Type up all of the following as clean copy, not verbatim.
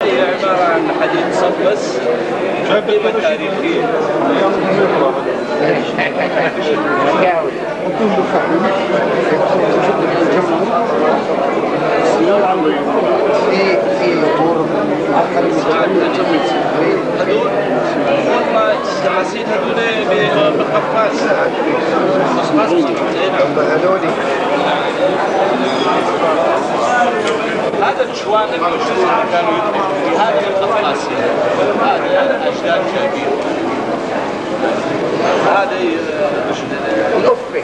هي عبارة عن حديد صب بس قيمة تاريخية. هدول والله التماثيل هدول بالقفقاز. قفقاز. هذا الشوان الموجود كانوا يطبخوا هذا من قفقاسيا، هذا اجداد جايبين هذا الأفة.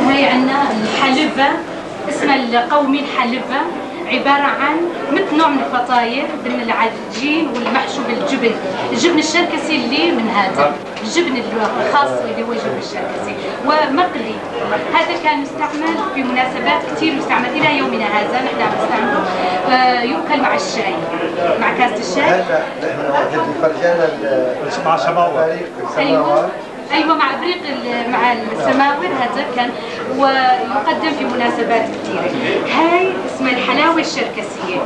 هاي عندنا الحلبة، اسمها القومي الحلبة. عبارة عن مثل نوع من الفطاير من العجين والمحشو بالجبن، الجبن الشركسي اللي من هذا الجبن الخاص اللي هو الجبن الشركسي ومقلي. هذا كان يستعمل في مناسبات كثير، يستعمل الى يومنا هذا نحن عم نستعمله. يؤكل مع الشاي، مع كاسة الشاي. هلا نحن وقت اللي فرجانا مع سماور. ايوه ايوه، مع ابريق مع السماور هذا كان، ويقدم في مناسبات كثيرة. هاي اسمها الحلاوة الشركسيه.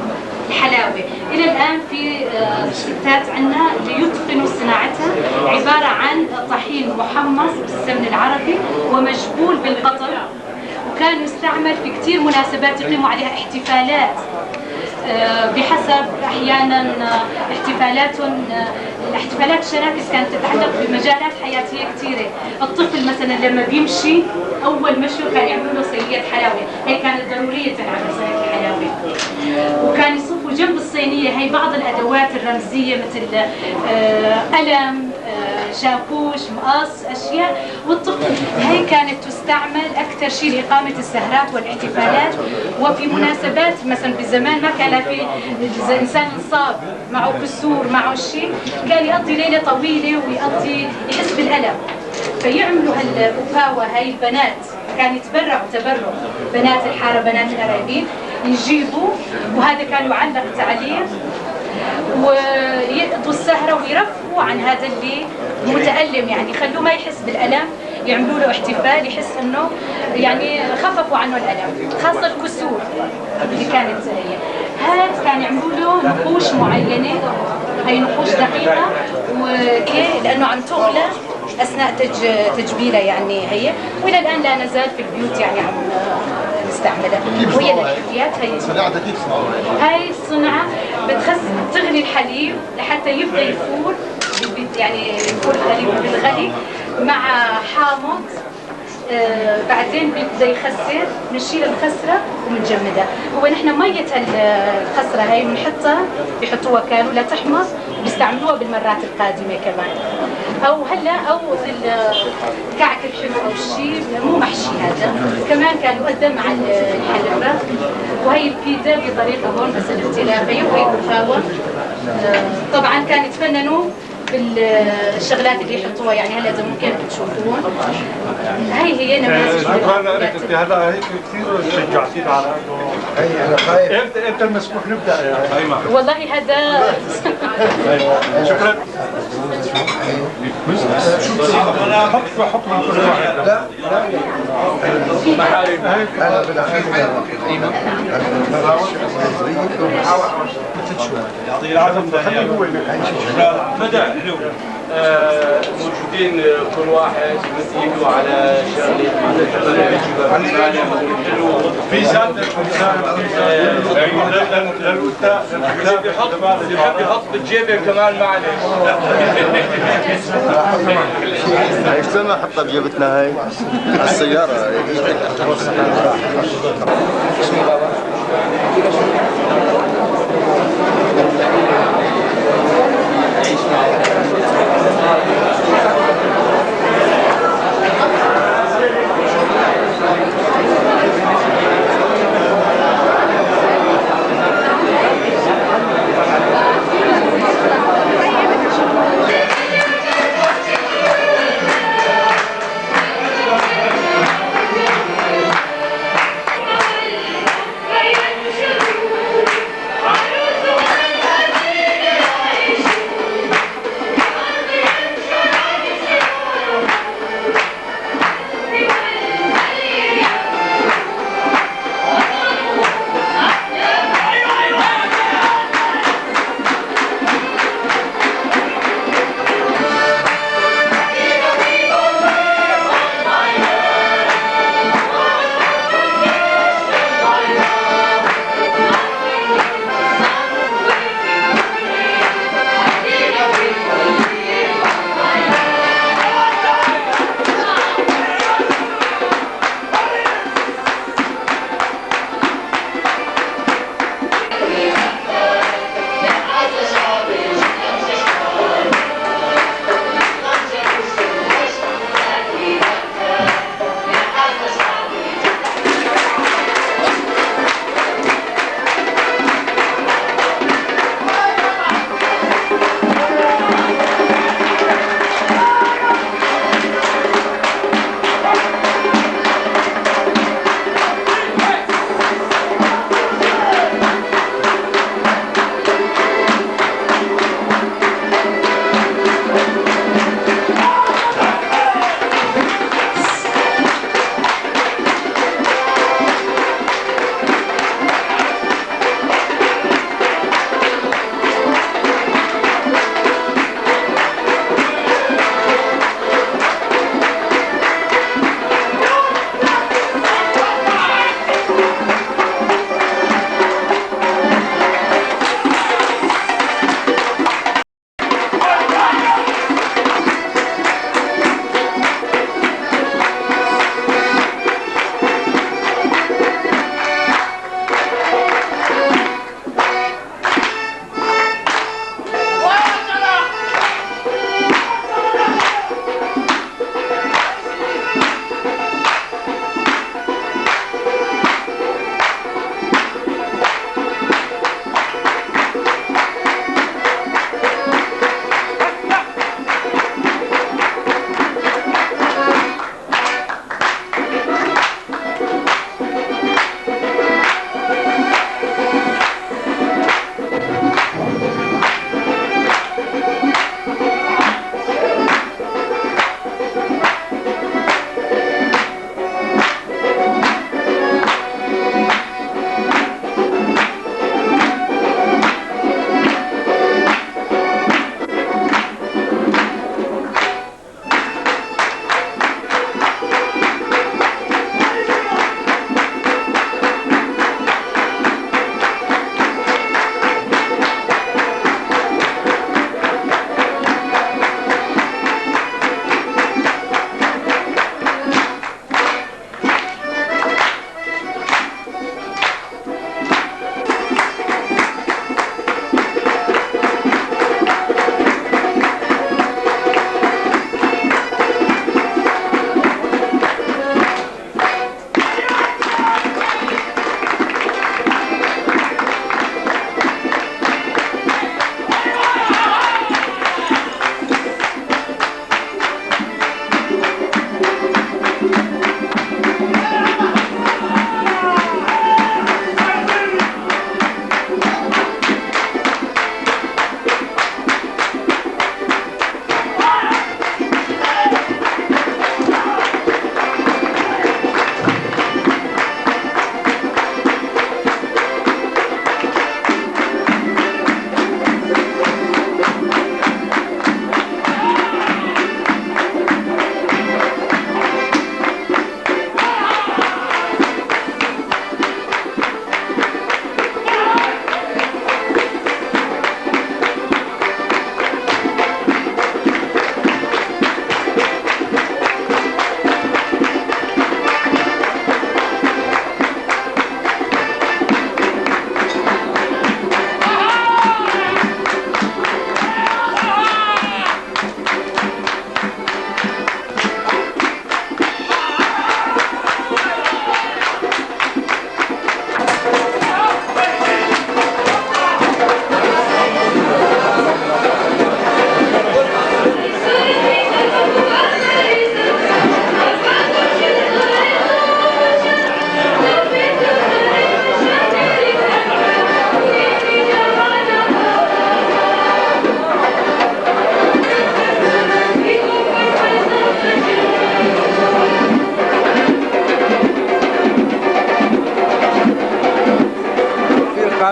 الحلاوة الى الان في ستات عندنا اللي يتقنوا صناعتها، عبارة عن طحين محمص بالسمن العربي ومجبول بالقطر، وكان يستعمل في كثير مناسبات يقيموا عليها احتفالات، بحسب احيانا احتفالاتهم. الاحتفالات الشراكس كانت تتعلق بمجالات حياتيه كثيرة، الطفل مثلا لما بيمشي اول مشيه كان يعملوا له صينية حلاوة، هي كانت ضرورية تنعمل صينية الحلاوة، وكان يصفوا جنب الصينية هي بعض الادوات الرمزية مثل قلم، شاكوش، مقص، اشياء. والطفل هي كانت تستعمل اكثر شيء لاقامة السهرات والاحتفالات وفي مناسبات. مثلا بزمان ما كان في، اذا انسان انصاب معه كسور معه شيء كان يقضي ليلة طويلة ويقضي يحس بالالم، فيعملوا هالأفاوة هاي البنات، كان يتبرعوا تبرع بنات الحارة بنات القرايبين يجيبوا، وهذا كان يعلق تعليق ويقضوا السهرة ويرفهوا عن هذا اللي متألم، يعني يخلوه ما يحس بالألم، يعملوا له احتفال يحس انه يعني خففوا عنه الألم، خاصة الكسور اللي كانت هي. هذا كان يعملوا له نقوش معينة، هي نقوش دقيقة وكي لأنه عم تغلى أثناء تجبيلها يعني هي، وإلى الآن لا نزال في البيوت يعني عم نستعملها. وهي للحلويات. هي صناعتها كيف صنعوها؟ هاي الصنعة بتغلي الحليب لحتى يبدأ يفور، يعني يفور الحليب بالغلي مع حامض، بعدين بيبدا يخسر، بنشيل الخسره وبنجمدها. هو نحن مية الخسره هاي بنحطها، بيحطوها كانوا لتحمض، بيستعملوها بالمرات القادمة كمان، او هلا او الكعك الحلو او الشيء مو محشي، هذا كمان كان يقدم مع الحلبة. وهي البيتزا بطريقة هون بس الاختلاف هي، وهي الكفاوه. طبعا كان يتفننوا بالشغلات اللي يحطوها، يعني هلا اذا ممكن بتشوفون هي هي نماذج. شكرا لك انت هلا هيك كثير شجعتينا على انه هي انا خايف. امتى المسموح نبدا يعني؟ والله هذا شكرا. حط حط من كل واحد. لا لا انا بالاخير يعطيه العافية. خليه هو مدى حلو. موجودين كل واحد يمد ايده على شغله في زاد اللي بيحب يحط بالجيبه كمان معلش. هاي شلون ما نحطها بجيبتنا هاي؟ على السيارة هاي. عروس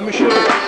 هامش الربح.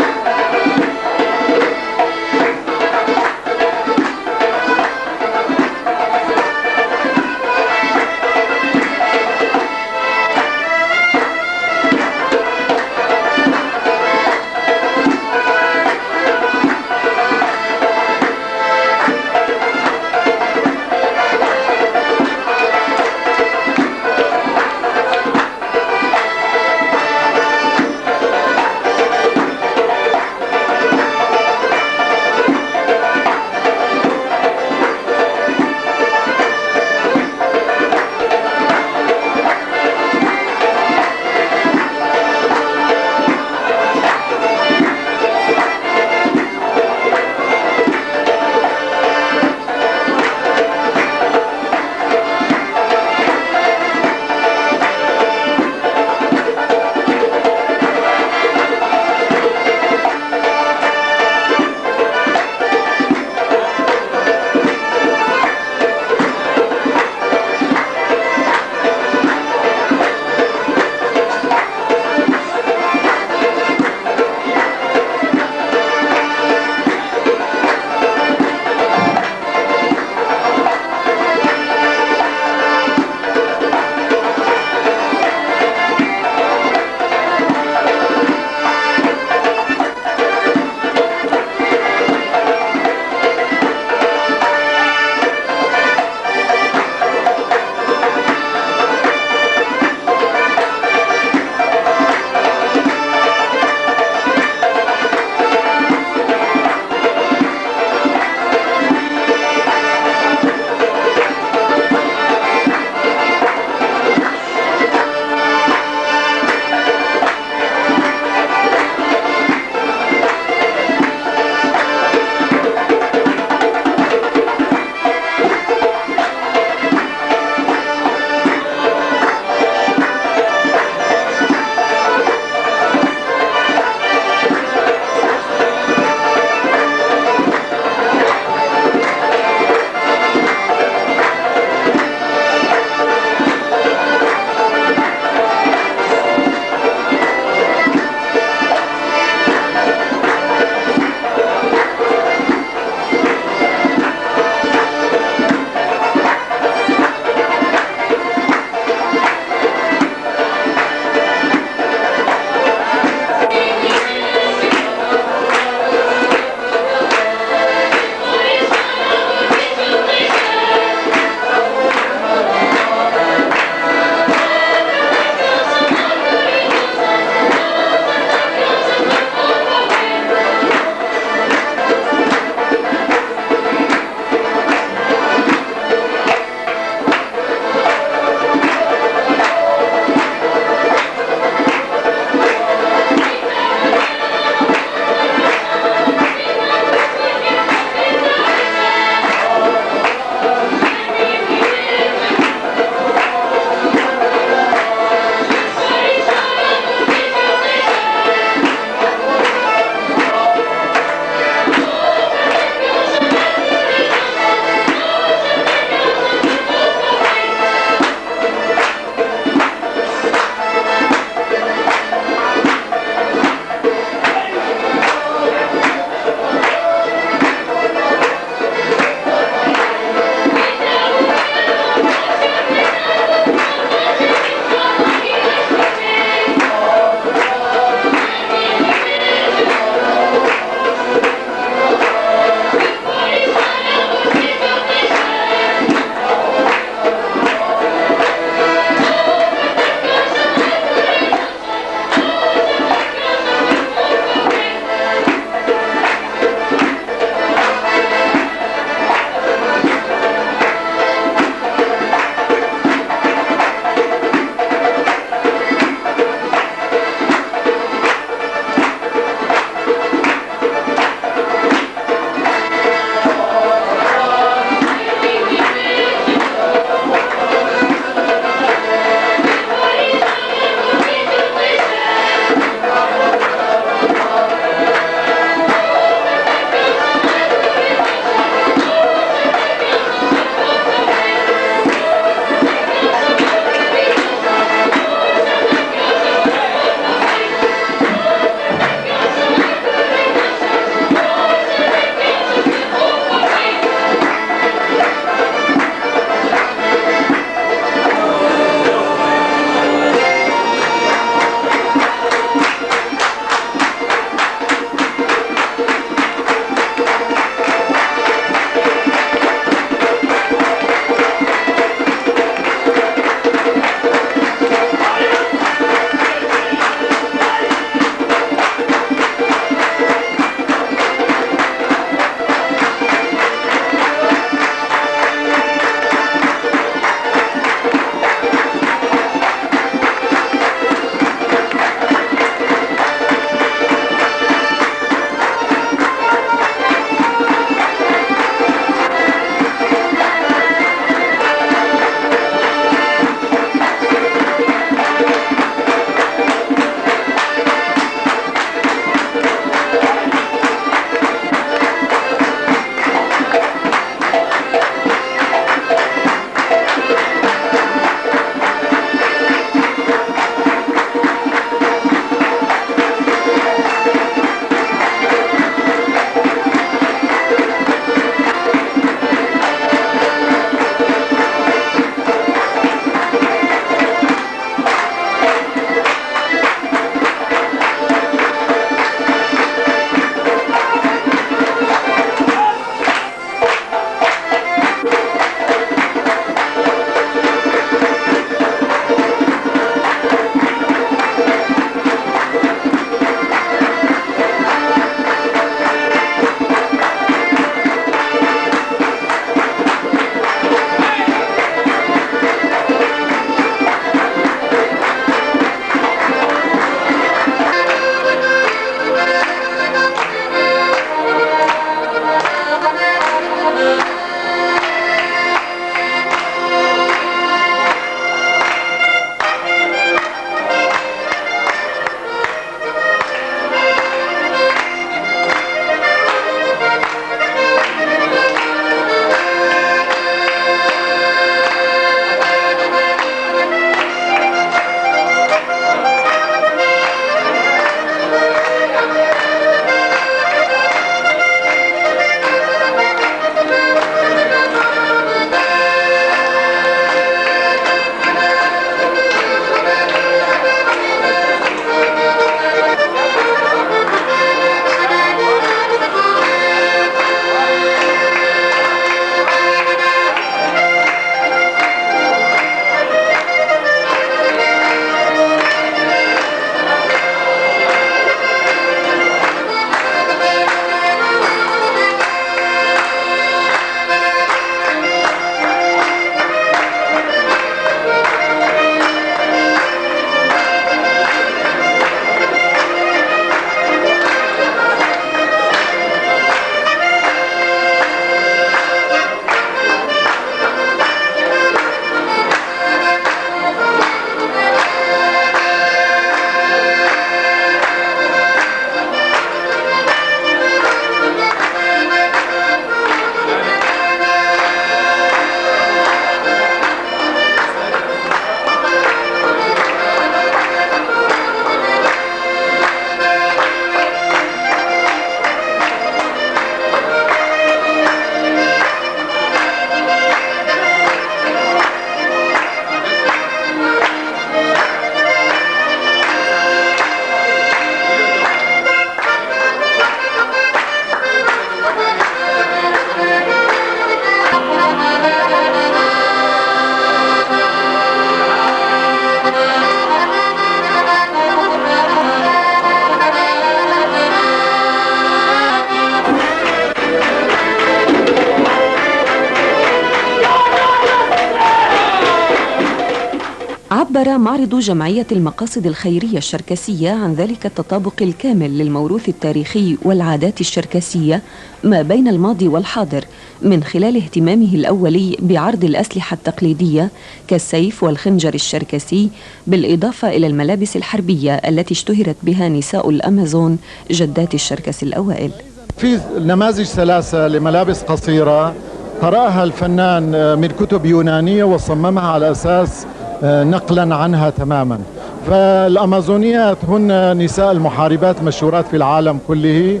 عبر معرض جمعية المقاصد الخيرية الشركسية عن ذلك التطابق الكامل للموروث التاريخي والعادات الشركسية ما بين الماضي والحاضر، من خلال اهتمامه الأولي بعرض الأسلحة التقليدية كالسيف والخنجر الشركسي، بالإضافة إلى الملابس الحربية التي اشتهرت بها نساء الأمازون جدات الشركس الأوائل. في نماذج 3 لملابس قصيرة قرأها الفنان من كتب يونانية وصممها على أساس نقلا عنها تماما. فالأمازونيات هن نساء المحاربات مشهورات في العالم كله،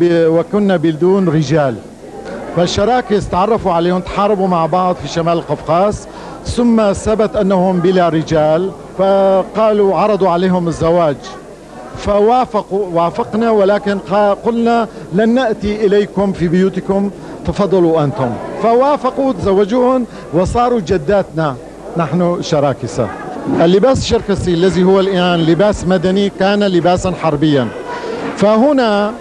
وكنا بدون رجال، فالشراكس تعرفوا عليهم، تحاربوا مع بعض في شمال القفقاز، ثم ثبت أنهم بلا رجال، فقالوا عرضوا عليهم الزواج فوافقوا، وافقنا، ولكن قلنا لن نأتي إليكم في بيوتكم، تفضلوا أنتم، فوافقوا، تزوجوهم وصاروا جداتنا نحن شراكسة. اللباس الشركسي الذي هو الآن لباس مدني كان لباسا حربيا، فهنا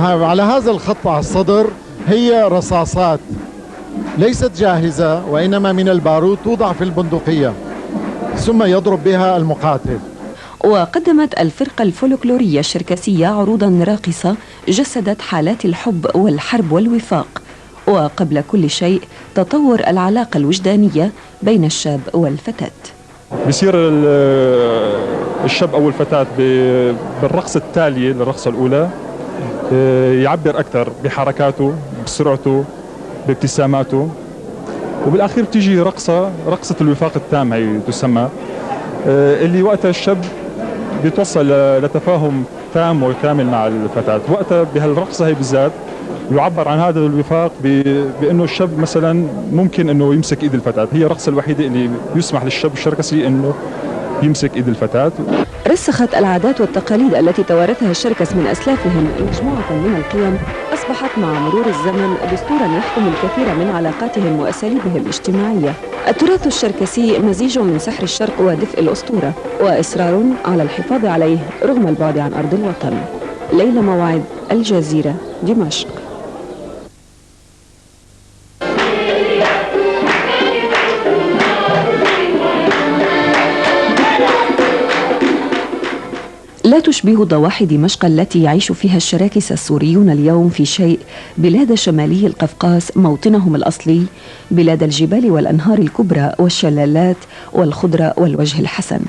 على هذا الخط على الصدر هي رصاصات ليست جاهزة، وإنما من البارود توضع في البندقية ثم يضرب بها المقاتل. وقدمت الفرقة الفولكلورية الشركسية عروضا راقصة جسدت حالات الحب والحرب والوفاق، وقبل كل شيء تطور العلاقة الوجدانية بين الشاب والفتاة. بصير الشاب أو الفتاة بالرقصة التالية للرقصة الأولى يعبر أكثر بحركاته، بسرعته، بابتساماته، وبالأخير بتيجي رقصة الوفاق التام هي تسمى، اللي وقتها الشاب بيتوصل لتفاهم تام وكامل مع الفتاة. وقتها بهالرقصة هي بالذات يعبر عن هذا الوفاق بأنه الشاب مثلا ممكن أنه يمسك إيد الفتاة، هي الرقصة الوحيدة اللي يسمح للشاب الشركسي أنه يمسك إيد الفتاة. رسخت العادات والتقاليد التي توارثها الشركس من أسلافهم مجموعة من القيم أصبحت مع مرور الزمن دستورا يحكم الكثير من علاقاتهم وأساليبهم الاجتماعية. التراث الشركسي مزيج من سحر الشرق ودفء الأسطورة، وإصرار على الحفاظ عليه رغم البعد عن أرض الوطن. ليلى موعد، الجزيرة، دمشق. لا تشبه ضواحي دمشق التي يعيش فيها الشراكس السوريون اليوم في شيء بلاد شمالي القفقاس موطنهم الأصلي، بلاد الجبال والأنهار الكبرى والشلالات والخضرة والوجه الحسن.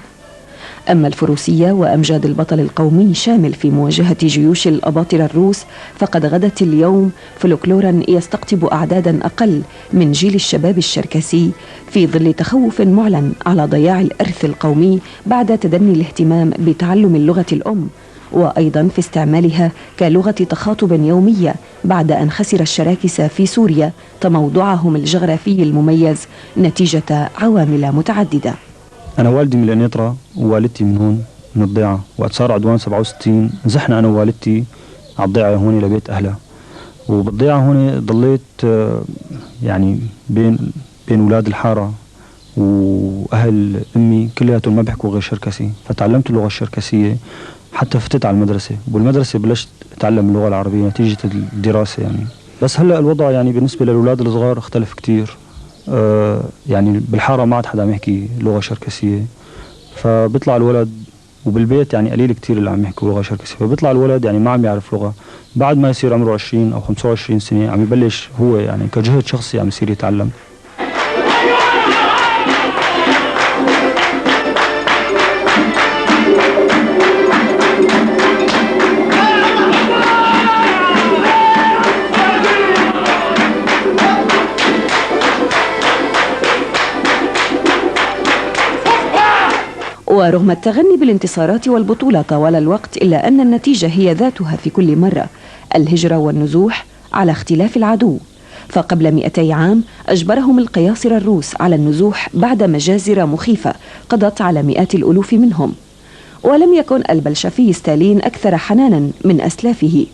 أما الفروسية وأمجاد البطل القومي شامل في مواجهة جيوش الأباطرة الروس فقد غدت اليوم فلكلورا يستقطب أعدادا أقل من جيل الشباب الشركسي في ظل تخوف معلن على ضياع الإرث القومي بعد تدني الاهتمام بتعلم اللغة الأم، وأيضا في استعمالها كلغة تخاطب يومية بعد أن خسر الشراكسة في سوريا تموضعهم الجغرافي المميز نتيجة عوامل متعددة. أنا والدي من القنيطرة ووالدتي من هون من الضيعة. وقت صار عدوان 67 نزحنا أنا ووالدتي على الضيعة هون لبيت أهلها، وبالضيعة هون ضليت يعني بين أولاد الحارة وأهل أمي كلياتهم ما بيحكوا غير شركسي، فتعلمت اللغة الشركسية حتى فتت على المدرسة، وبالمدرسة بلشت أتعلم اللغة العربية نتيجة الدراسة يعني. بس هلأ الوضع يعني بالنسبة للأولاد الصغار اختلف كتير، يعني بالحارة ما عاد حدا عم يحكي لغة شركسية، فبيطلع الولد وبالبيت يعني قليل كتير اللي عم يحكوا لغة شركسية، فبيطلع الولد يعني ما عم يعرف لغة. بعد ما يصير عمره 20 أو 25 سنة عم يبلش هو يعني كجهد شخصي عم يصير يتعلم. ورغم التغني بالانتصارات والبطولة طوال الوقت إلا أن النتيجة هي ذاتها في كل مرة، الهجرة والنزوح على اختلاف العدو. فقبل 200 عام أجبرهم القياصرة الروس على النزوح بعد مجازر مخيفة قضت على مئات الألوف منهم. ولم يكن البلشفي ستالين أكثر حنانا من أسلافه.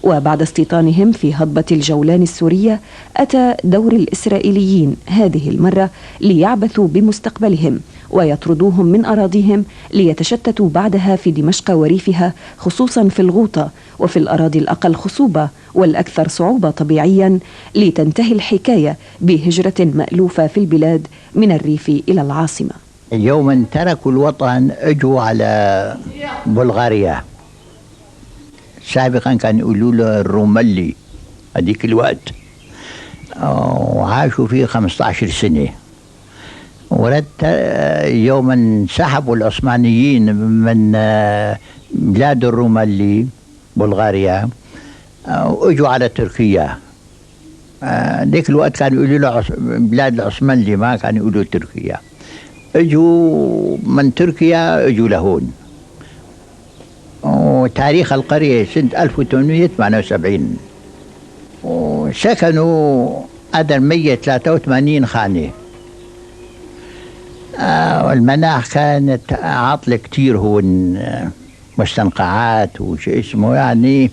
وبعد استيطانهم في هضبة الجولان السورية أتى دور الإسرائيليين هذه المرة ليعبثوا بمستقبلهم ويطردوهم من أراضيهم ليتشتتوا بعدها في دمشق وريفها، خصوصا في الغوطة وفي الأراضي الأقل خصوبة والأكثر صعوبة طبيعيا، لتنتهي الحكاية بهجرة مألوفة في البلاد من الريف إلى العاصمة. يوم تركوا الوطن اجوا على بلغاريا. سابقا كانوا يقولوا له الروملي هذيك الوقت، وعاشوا فيه 15 سنة. ورد يوم انسحبوا العثمانيين من بلاد الروملي بلغاريا واجوا على تركيا. ذيك الوقت كانوا يقولوا له بلاد العثمانلي، ما كانوا يقولوا تركيا. اجوا من تركيا اجوا لهون. وتاريخ القرية سنة 1878، وسكنوا قدر 183 خانة. والمناخ كانت عاطلة كتير هون، مستنقعات وش اسمه، يعني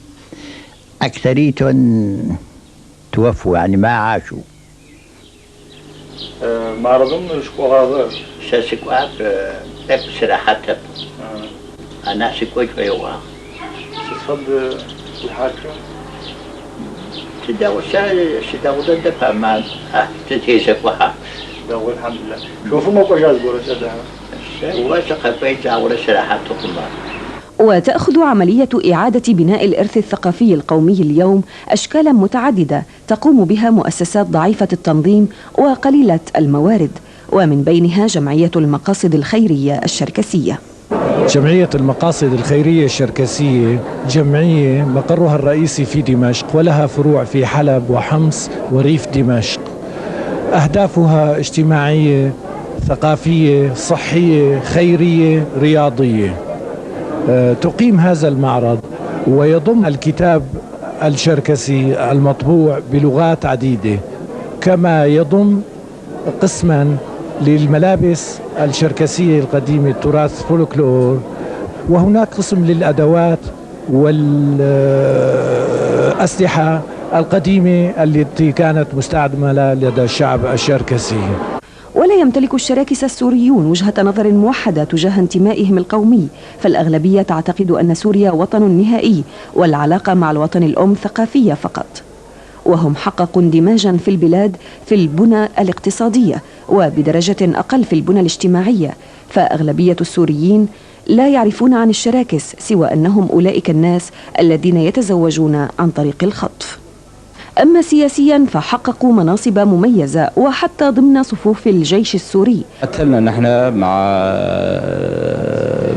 أكثريتهم توفوا، يعني ما عاشوا. معرضهم شكوغاظ ساسكواب بسرعة أنا سكوت فيوا. تفضل الحاكم. تداو سداو دفع ما تتيسكوها. داو الحمد لله. شوفوا موقع جاز بورس وتأخذ عملية إعادة بناء الإرث الثقافي القومي اليوم أشكالا متعددة تقوم بها مؤسسات ضعيفة التنظيم وقليلة الموارد، ومن بينها جمعية المقاصد الخيرية الشركسية. جمعية المقاصد الخيرية الشركسية جمعية مقرها الرئيسي في دمشق، ولها فروع في حلب وحمص وريف دمشق. أهدافها اجتماعية، ثقافية، صحية، خيرية، رياضية. تقيم هذا المعرض ويضم الكتاب الشركسي المطبوع بلغات عديدة، كما يضم قسما للملابس الشركسية القديمة، التراث فولكلور، وهناك قسم للأدوات والأسلحة القديمة التي كانت مستعملة لدى الشعب الشركسي. ولا يمتلك الشراكسة السوريون وجهة نظر موحدة تجاه انتمائهم القومي، فالأغلبية تعتقد أن سوريا وطن نهائي والعلاقة مع الوطن الأم ثقافية فقط، وهم حققوا اندماجا في البلاد في البنى الاقتصادية وبدرجة أقل في البنى الاجتماعية، فأغلبية السوريين لا يعرفون عن الشراكس سوى أنهم أولئك الناس الذين يتزوجون عن طريق الخطف. أما سياسيا فحققوا مناصب مميزة وحتى ضمن صفوف الجيش السوري. قتلنا نحن مع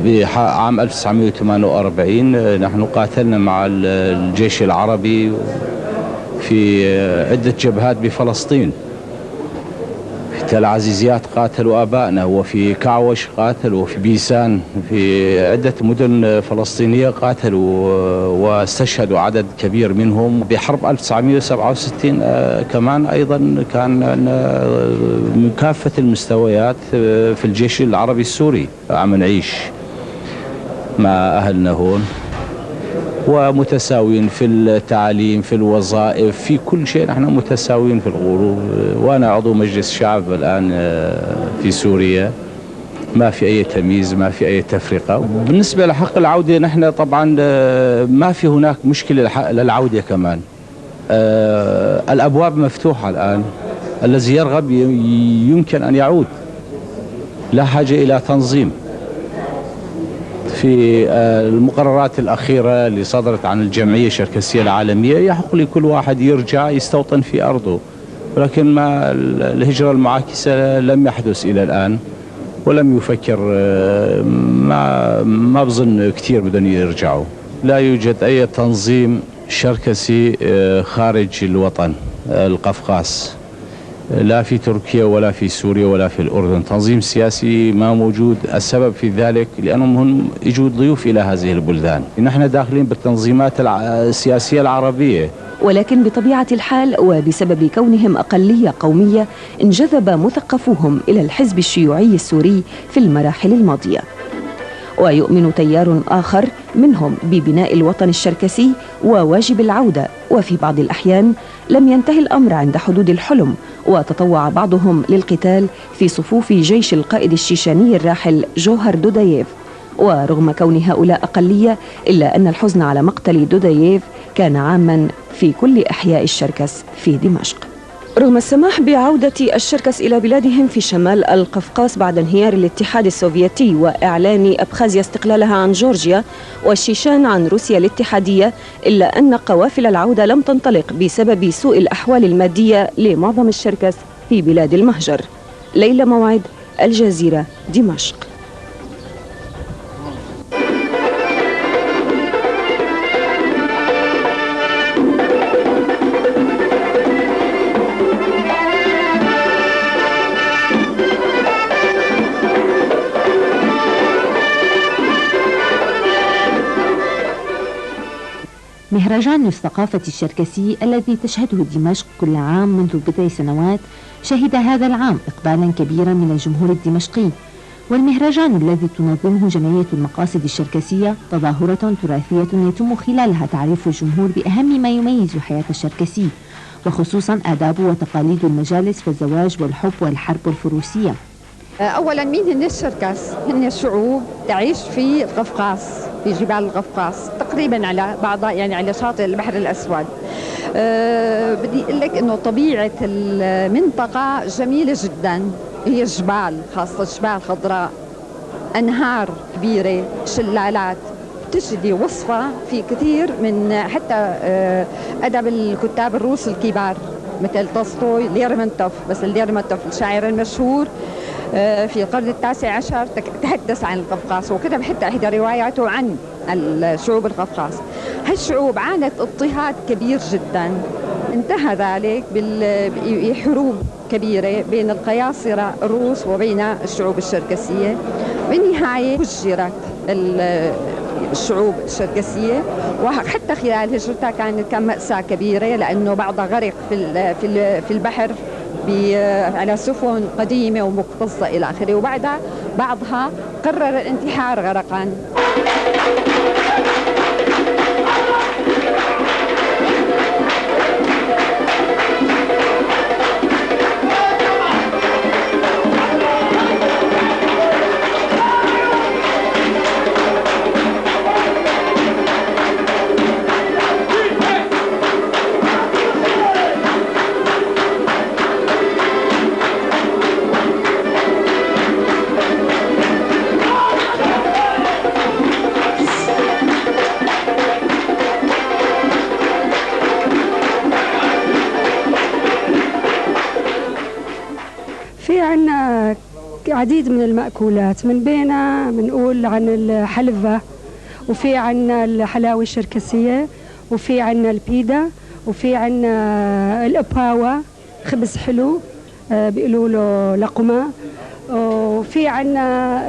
بعام 1948، نحن قاتلنا مع الجيش العربي في عدة جبهات بفلسطين. في تل عزيزيات قاتلوا آبائنا، وفي كعوش قاتلوا، وفي بيسان، في عدة مدن فلسطينية قاتلوا واستشهدوا عدد كبير منهم. بحرب 1967 كمان أيضا كان من كافة المستويات في الجيش العربي السوري. عم نعيش مع أهلنا هون ومتساويين في التعليم، في الوظائف، في كل شيء نحن متساويين في الغروب. وأنا عضو مجلس شعب الآن في سوريا، ما في أي تمييز، ما في أي تفرقة. بالنسبة لحق العودة نحن طبعا ما في هناك مشكلة للعودة كمان، الأبواب مفتوحة الآن، الذي يرغب يمكن أن يعود، لا حاجة إلى تنظيم. في المقررات الأخيرة اللي صدرت عن الجمعية الشركسية العالمية يحق لكل واحد يرجع يستوطن في أرضه، ولكن ما الهجرة المعاكسة لم يحدث إلى الآن ولم يفكر، ما بظن كثير بدهم يرجعوا. لا يوجد أي تنظيم شركسي خارج الوطن القفقاس، لا في تركيا ولا في سوريا ولا في الأردن، تنظيم سياسي ما موجود. السبب في ذلك لأنهم هم يجوا ضيوف إلى هذه البلدان، نحن داخلين بالتنظيمات السياسية العربية. ولكن بطبيعة الحال وبسبب كونهم أقلية قومية انجذب مثقفوهم إلى الحزب الشيوعي السوري في المراحل الماضية. ويؤمن تيار آخر منهم ببناء الوطن الشركسي وواجب العودة، وفي بعض الأحيان لم ينتهي الأمر عند حدود الحلم، وتطوع بعضهم للقتال في صفوف جيش القائد الشيشاني الراحل جوهر دوداييف. ورغم كون هؤلاء أقلية إلا أن الحزن على مقتل دوداييف كان عاما في كل أحياء الشركس في دمشق. رغم السماح بعودة الشركس إلى بلادهم في شمال القفقاس بعد انهيار الاتحاد السوفيتي وإعلان أبخازيا استقلالها عن جورجيا والشيشان عن روسيا الاتحادية، إلا أن قوافل العودة لم تنطلق بسبب سوء الأحوال المادية لمعظم الشركس في بلاد المهجر. ليلى موعد، الجزيرة، دمشق. مهرجان الثقافة الشركسي الذي تشهده دمشق كل عام منذ بضع سنوات شهد هذا العام إقبالا كبيرا من الجمهور الدمشقي. والمهرجان الذي تنظمه جمعية المقاصد الشركسية تظاهرة تراثية يتم خلالها تعريف الجمهور بأهم ما يميز حياة الشركسي، وخصوصا آداب وتقاليد المجالس والزواج والحب والحرب والفروسية. أولا مين هن الشركس؟ هن شعوب تعيش في القفقاس، في جبال القفقاس تقريبا على بعضها، يعني على شاطئ البحر الأسود. بدي أقول لك إنه طبيعة المنطقة جميلة جدا، هي جبال، خاصة جبال خضراء، أنهار كبيرة، شلالات، تجدي وصفة في كثير من حتى أدب الكتاب الروس الكبار مثل تولستوي، ليرمنتوف. بس ليرمنتوف الشاعر المشهور في القرن التاسع عشر تحدث عن القفقاس وكتب حتى إحدى رواياته عن الشعوب القفقاس. هالشعوب عانت اضطهاد كبير جدا، انتهى ذلك بحروب كبيرة بين القياصرة الروس وبين الشعوب الشركسية. بالنهاية هجرت الشعوب الشركسية، وحتى خلال هجرتها كانت مأساة كبيرة، لأنه بعضها غرق في البحر على سفن قديمة ومكتظة إلى آخره، وبعدها بعضها قرر الانتحار غرقا. في عنا عديد من المأكولات، من بينها بنقول عن الحلفة، وفي عنا الحلاوة الشركسية، وفي عنا البيدا، وفي عنا الأباوة خبز حلو بيقولوا له لقمة، وفي عنا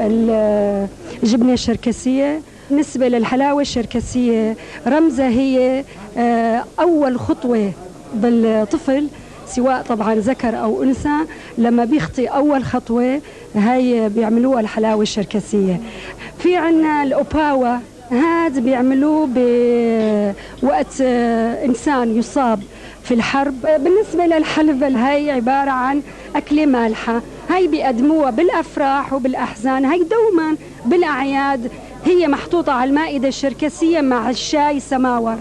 الجبنة الشركسية. بالنسبة للحلاوة الشركسية رمزها هي أول خطوة بالطفل، سواء طبعا ذكر أو أنثى، لما بيخطي أول خطوة هاي بيعملوها الحلاوة الشركسية. في عنا الأوباوة، هذا بيعملوه بوقت إنسان يصاب في الحرب. بالنسبة للحلبة هاي عبارة عن أكلة مالحة، هاي بيقدموها بالأفراح وبالأحزان، هاي دوما بالأعياد هي محطوطة على المائدة الشركسية مع الشاي سماور.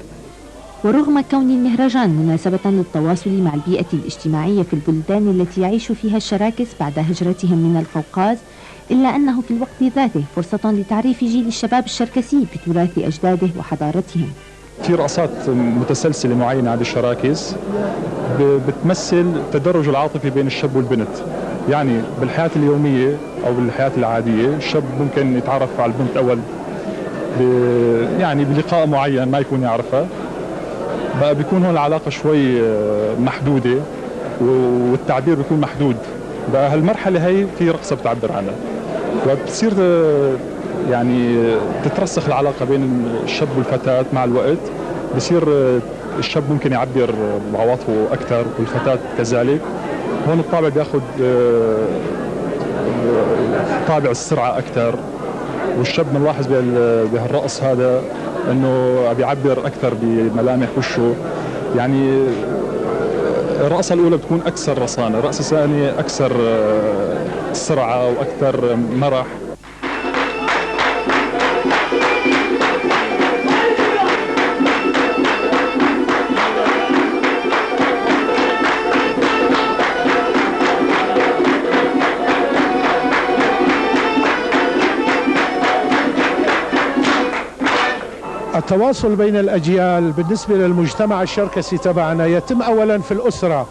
ورغم كون المهرجان مناسبة للتواصل مع البيئة الاجتماعية في البلدان التي يعيش فيها الشراكس بعد هجرتهم من القوقاز، إلا أنه في الوقت ذاته فرصة لتعريف جيل الشباب الشركسي بتراث أجداده وحضارتهم. في رقصات متسلسلة معينة عند الشراكس بتمثل التدرج العاطفي بين الشاب والبنت. يعني بالحياة اليومية أو بالحياة العادية الشاب ممكن يتعرف على البنت أول يعني بلقاء معين ما يكون يعرفها، بقى بيكون هون العلاقة شوي محدودة والتعبير بيكون محدود. بقى هالمرحلة هي في رقصة بتعبر عنها، وبتصير يعني تترسخ العلاقة بين الشاب والفتاة مع الوقت. بصير الشاب ممكن يعبر بعواطفه أكثر والفتاة كذلك. هون الطابع بياخذ طابع السرعة أكثر، والشاب بنلاحظ بهالرقص هذا انه بيعبر اكثر بملامح وشه. يعني الرقصة الاولى بتكون اكثر رصانه، الرقصة الثانية اكثر سرعة واكثر مرح. التواصل بين الأجيال بالنسبة للمجتمع الشركسي تبعنا يتم أولا في الأسرة،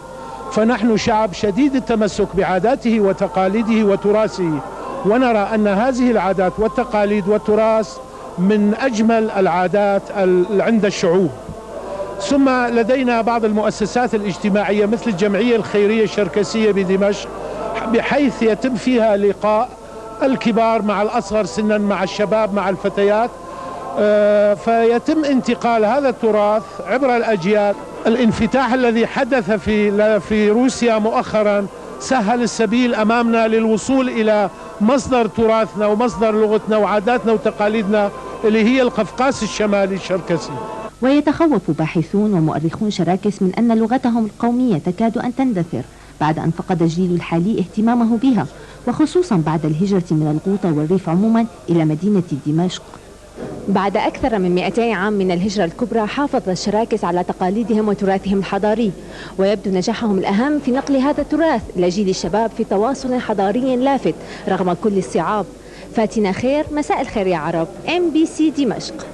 فنحن شعب شديد التمسك بعاداته وتقاليده وتراثه، ونرى أن هذه العادات والتقاليد والتراث من أجمل العادات عند الشعوب. ثم لدينا بعض المؤسسات الاجتماعية مثل الجمعية الخيرية الشركسية بدمشق، بحيث يتم فيها لقاء الكبار مع الأصغر سنا، مع الشباب، مع الفتيات، فيتم انتقال هذا التراث عبر الأجيال. الانفتاح الذي حدث في روسيا مؤخرا سهل السبيل أمامنا للوصول إلى مصدر تراثنا ومصدر لغتنا وعاداتنا وتقاليدنا اللي هي القفقاس الشمالي الشركسي. ويتخوف باحثون ومؤرخون شراكس من أن لغتهم القومية تكاد أن تندثر بعد أن فقد الجيل الحالي اهتمامه بها، وخصوصا بعد الهجرة من الغوطة والريف عموما إلى مدينة دمشق. بعد أكثر من 200 عام من الهجرة الكبرى، حافظ الشراكس على تقاليدهم وتراثهم الحضاري، ويبدو نجاحهم الأهم في نقل هذا التراث إلى جيل الشباب في تواصل حضاري لافت رغم كل الصعاب. فاتنة خير، مساء الخير يا عرب، MBC دمشق.